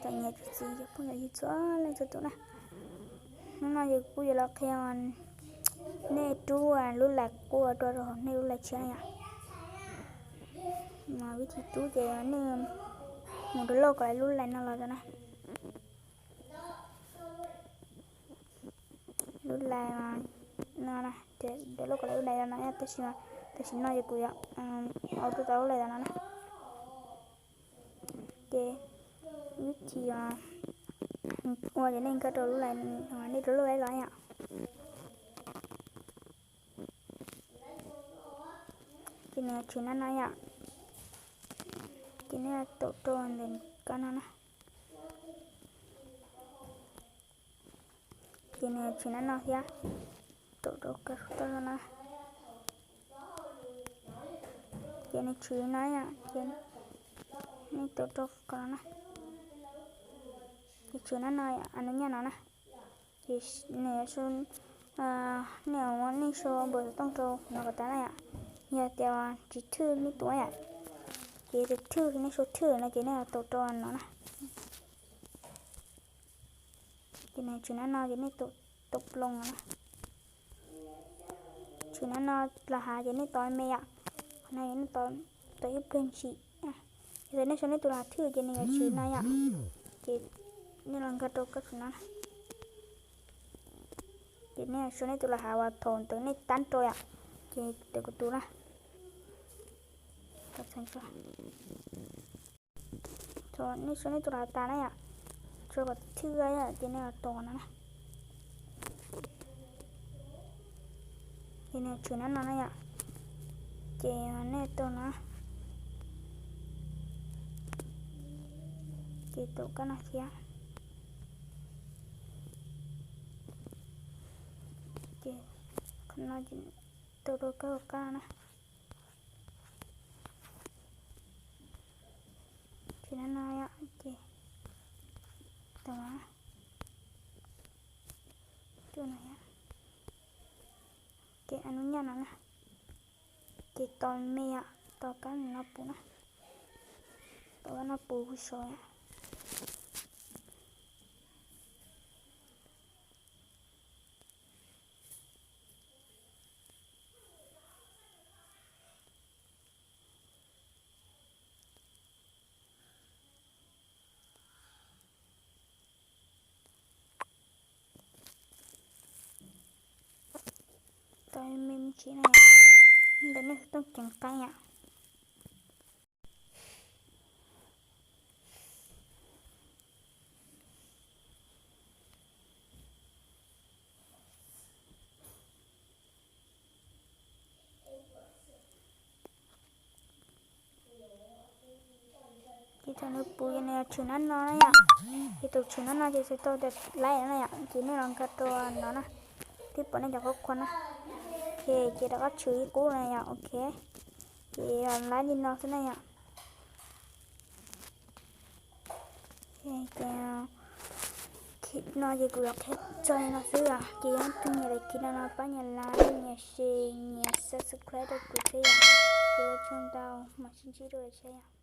Cov niam cov txiv cov phooj ywg txhua leej txhua tus na, hnub no ces kuv yuav los qhia nej rub lub lais quaj rau nej lub lais tshiab yom. Vib thib rub ces nej mus download kom lub lais no los rau na. Lub lais no, download kom lub lais no, tab sis tam sim no ces kuv yuav ua rau lub lais no na. Ces vib thib ua ces nej nkag rau lub lais, nej download los yom. Ces nws tshwm nab no yom. Ces nej taum rau ntawm kab no na. Ces nws tshwm nab no thiab, taum rau kab sub toj no na. Ces nws tshwm no yom, ces nej taum rau ko no na. Ces tshwm nab no, a nws nyaj no na. Ces nws, nej ua nej sau npawb xov tooj rau no kom tas na yom. Yog tias tsis thwj nej tus yom, ces tus thwj nej sau thwj no ces nej taum rau no na. Ces nws tshwm nab no ces nej taum ploos no na. Tshwm nab no los hav ces nej tos me yom. Qhov no nej tos ib pliag ntshis. Yog tias nej sau nej tus los hav thwj ces nws yuav tshwm no yom. Ces nej los nkag rau kab sub no. Ces nej sau nej tus los hav uas thaum ntawd nej tab rau yom. Ces tus kuv tus na. Thaum nej sau nej tus los hav tas na yom, sau kom thwj yom, ces nej los tos no na. Ces nws tshwm nab no na yom. Ces nej taum no. Ces taum kab no thiab. Ces qhov no taum rau kab no na. Ces nab no yom, ces taum no. Cuaj no yom. Ces a nws nyaj no na. Ces tos me yom, tos kab no puv na. Tos kab no puv huv saud yom. Tau me me ntsis na, ntawm nej xov tooj ceev qeeb yom. Ces thaum nws puv ces nws yuav tshwm nab no na yom. Ces thaum tshwm nab no ces txhais tau tias laib no na yom, ces nej los nkag rau no na, twb pom nej cov qhuav qhuav na. Ok, ces rov qab tshwm ib qub na yom, ok. Ces laib li no xwb na yom. Ces no ces kuv los qhia txog li no xwb os. Ces yog tus nyiam lawm clip no no pab nias like, nias share, nias subscribe rau kuv thiab yom. Ces ua tsaug ntau, mam sib ntsib dua lwm zaus yom.